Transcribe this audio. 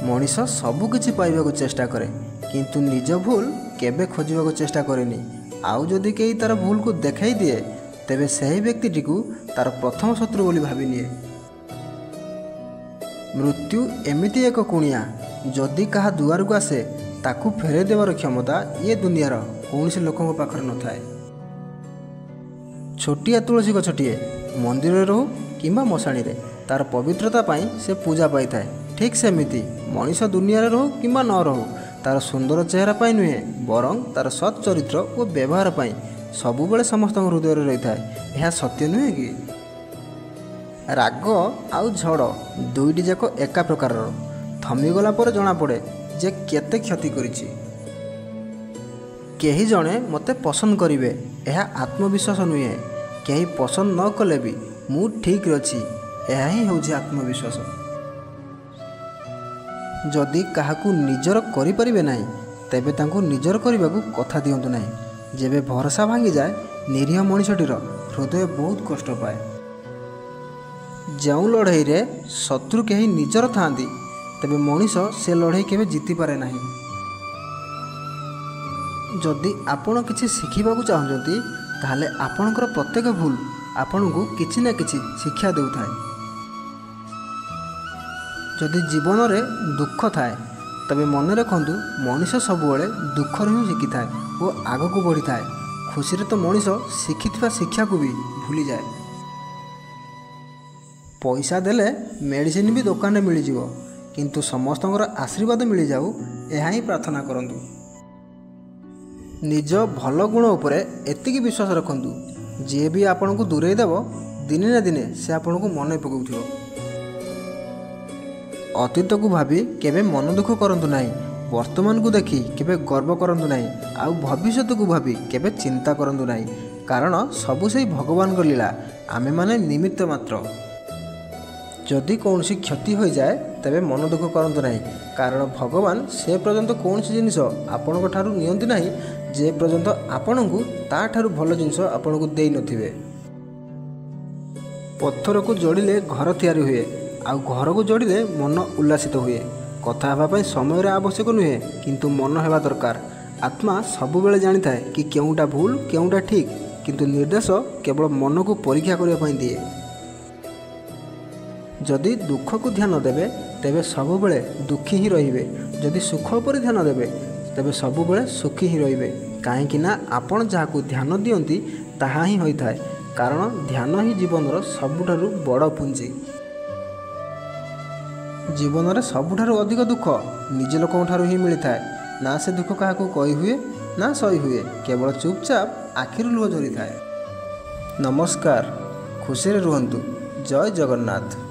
ମଣିଷ ସବୁକିଛି ପାଇବାକୁ ଚେଷ୍ଟା କରେ, କିନ୍ତୁ ନିଜ ଭୁଲ କେବେ ଖୋଜିବାକୁ ଚେଷ୍ଟା କରେନି। ଆଉ ଯଦି କେହି ତା'ର ଭୁଲକୁ ଦେଖାଇ ଦିଏ, ତେବେ ସେହି ବ୍ୟକ୍ତିଟିକୁ ତା'ର ପ୍ରଥମ ଶତ୍ରୁ ବୋଲି ଭାବିନିଏ। ମୃତ୍ୟୁ ଏମିତି ଏକ କୁଣିଆ, ଯଦି କାହା ଦୁଆରକୁ ଆସେ, ତାକୁ ଫେରାଇ ଦେବାର କ୍ଷମତା ଏ ଦୁନିଆର କୌଣସି ଲୋକଙ୍କ ପାଖରେ ନଥାଏ। ଛୋଟିଆ ତୁଳସୀ ଗଛଟିଏ ମନ୍ଦିରରେ ରହୁ କିମ୍ବା ମଶାଣିରେ, ତା'ର ପବିତ୍ରତା ପାଇଁ ସେ ପୂଜା ପାଇଥାଏ। ଠିକ୍ ସେମିତି ମଣିଷ ଦୁନିଆରେ ରହୁ କିମ୍ବା ନ ରହୁ, ତା'ର ସୁନ୍ଦର ଚେହେରା ପାଇଁ ନୁହେଁ, ବରଂ ତା'ର ସତ୍ ଚରିତ୍ର ଓ ବ୍ୟବହାର ପାଇଁ ସବୁବେଳେ ସମସ୍ତଙ୍କ ହୃଦୟରେ ରହିଥାଏ। ଏହା ସତ୍ୟ ନୁହେଁ କି? ରାଗ ଆଉ ଝଡ଼ ଦୁଇଟି ଯାକ ଏକା ପ୍ରକାରର, ଥମିଗଲା ପରେ ଜଣାପଡ଼େ ଯେ କେତେ କ୍ଷତି କରିଛି। କେହି ଜଣେ ମୋତେ ପସନ୍ଦ କରିବେ, ଏହା ଆତ୍ମବିଶ୍ୱାସ ନୁହେଁ। କେହି ପସନ୍ଦ ନ କଲେ ବି ମୁଁ ଠିକ୍ରେ ଅଛି, ଏହା ହିଁ ହେଉଛି ଆତ୍ମବିଶ୍ୱାସ। ଯଦି କାହାକୁ ନିଜର କରିପାରିବେ ନାହିଁ, ତେବେ ତାଙ୍କୁ ନିଜର କରିବାକୁ କଥା ଦିଅନ୍ତୁ ନାହିଁ। ଯେବେ ଭରସା ଭାଙ୍ଗିଯାଏ, ନିରୀହ ମଣିଷଟିର ହୃଦୟ ବହୁତ କଷ୍ଟ ପାଏ। ଯେଉଁ ଲଢ଼େଇରେ ଶତ୍ରୁ କେହି ନିଜର ଥାଆନ୍ତି, ତେବେ ମଣିଷ ସେ ଲଢ଼େଇ କେବେ ଜିତିପାରେ ନାହିଁ। ଯଦି ଆପଣ କିଛି ଶିଖିବାକୁ ଚାହୁଁଛନ୍ତି, ତାହେଲେ ଆପଣଙ୍କର ପ୍ରତ୍ୟେକ ଭୁଲ ଆପଣଙ୍କୁ କିଛି ନା କିଛି ଶିକ୍ଷା ଦେଉଥାଏ। ଯଦି ଜୀବନରେ ଦୁଃଖ ଥାଏ, ତେବେ ମନେ ରଖନ୍ତୁ, ମଣିଷ ସବୁବେଳେ ଦୁଃଖରୁ ହିଁ ଶିଖିଥାଏ ଓ ଆଗକୁ ବଢ଼ିଥାଏ। ଖୁସିରେ ତ ମଣିଷ ଶିଖିଥିବା ଶିକ୍ଷାକୁ ବି ଭୁଲିଯାଏ। ପଇସା ଦେଲେ ମେଡ଼ିସିନ ବି ଦୋକାନରେ ମିଳିଯିବ, କିନ୍ତୁ ସମସ୍ତଙ୍କର ଆଶୀର୍ବାଦ ମିଳିଯାଉ, ଏହା ହିଁ ପ୍ରାର୍ଥନା କରନ୍ତୁ। ନିଜ ଭଲ ଗୁଣ ଉପରେ ଏତିକି ବିଶ୍ୱାସ ରଖନ୍ତୁ, ଯିଏ ବି ଆପଣଙ୍କୁ ଦୂରେଇ ଦେବ, ଦିନେ ନା ଦିନେ ସେ ଆପଣଙ୍କୁ ମନେ ପକାଉଥିବ। ଅତୀତକୁ ଭାବି କେବେ ମନ ଦୁଃଖ କରନ୍ତୁ ନାହିଁ, ବର୍ତ୍ତମାନକୁ ଦେଖି କେବେ ଗର୍ବ କରନ୍ତୁ ନାହିଁ, ଆଉ ଭବିଷ୍ୟତକୁ ଭାବି କେବେ ଚିନ୍ତା କରନ୍ତୁ ନାହିଁ। କାରଣ ସବୁ ସେଇ ଭଗବାନଙ୍କ ଲୀଳା, ଆମେମାନେ ନିମିତ୍ତ ମାତ୍ର। ଯଦି କୌଣସି କ୍ଷତି ହୋଇଯାଏ, ତେବେ ମନ ଦୁଃଖ କରନ୍ତୁ ନାହିଁ, କାରଣ ଭଗବାନ ସେ ପର୍ଯ୍ୟନ୍ତ କୌଣସି ଜିନିଷ ଆପଣଙ୍କ ଠାରୁ ନିଅନ୍ତି ନାହିଁ, ଯେ ପର୍ଯ୍ୟନ୍ତ ଆପଣଙ୍କୁ ତା'ଠାରୁ ଭଲ ଜିନିଷ ଆପଣଙ୍କୁ ଦେଇନଥିବେ। ପଥରକୁ ଯୋଡ଼ିଲେ ଘର ତିଆରି ହୁଏ, ଆଉ ଘରକୁ ଯୋଡ଼ିଲେ ମନ ଉଲ୍ଲାସିତ ହୁଏ। କଥା ହେବା ପାଇଁ ସମୟର ଆବଶ୍ୟକ ନୁହେଁ, କିନ୍ତୁ ମନ ହେବା ଦରକାର। ଆତ୍ମା ସବୁବେଳେ ଜାଣିଥାଏ କି କେଉଁଟା ଭୁଲ, କେଉଁଟା ଠିକ୍, କିନ୍ତୁ ନିର୍ଦ୍ଦେଶ କେବଳ ମନକୁ ପରୀକ୍ଷା କରିବା ପାଇଁ ଦିଏ। ଯଦି ଦୁଃଖକୁ ଧ୍ୟାନ ଦେବେ, ତେବେ ସବୁବେଳେ ଦୁଃଖୀ ହିଁ ରହିବେ। ଯଦି ସୁଖ ଉପରେ ଧ୍ୟାନ ଦେବେ, ତେବେ ସବୁବେଳେ ସୁଖୀ ହିଁ ରହିବେ। କାହିଁକି ନା ଆପଣ ଯାହାକୁ ଧ୍ୟାନ ଦିଅନ୍ତି, ତାହା ହିଁ ହୋଇଥାଏ। କାରଣ ଧ୍ୟାନ ହିଁ ଜୀବନର ସବୁଠାରୁ ବଡ଼ ପୁଞ୍ଜି। ଜୀବନରେ ସବୁଠାରୁ ଅଧିକ ଦୁଃଖ ନିଜ ଲୋକଙ୍କ ଠାରୁ ହିଁ ମିଳିଥାଏ। ନା ସେ ଦୁଃଖ କାହାକୁ କହି ହୁଏ, ନା ସହି ହୁଏ, କେବଳ ଚୁପଚାପ ଆଖିରୁ ଲୁହ ଝରିଥାଏ। ନମସ୍କାର, ଖୁସିରେ ରୁହନ୍ତୁ, ଜୟ ଜଗନ୍ନାଥ।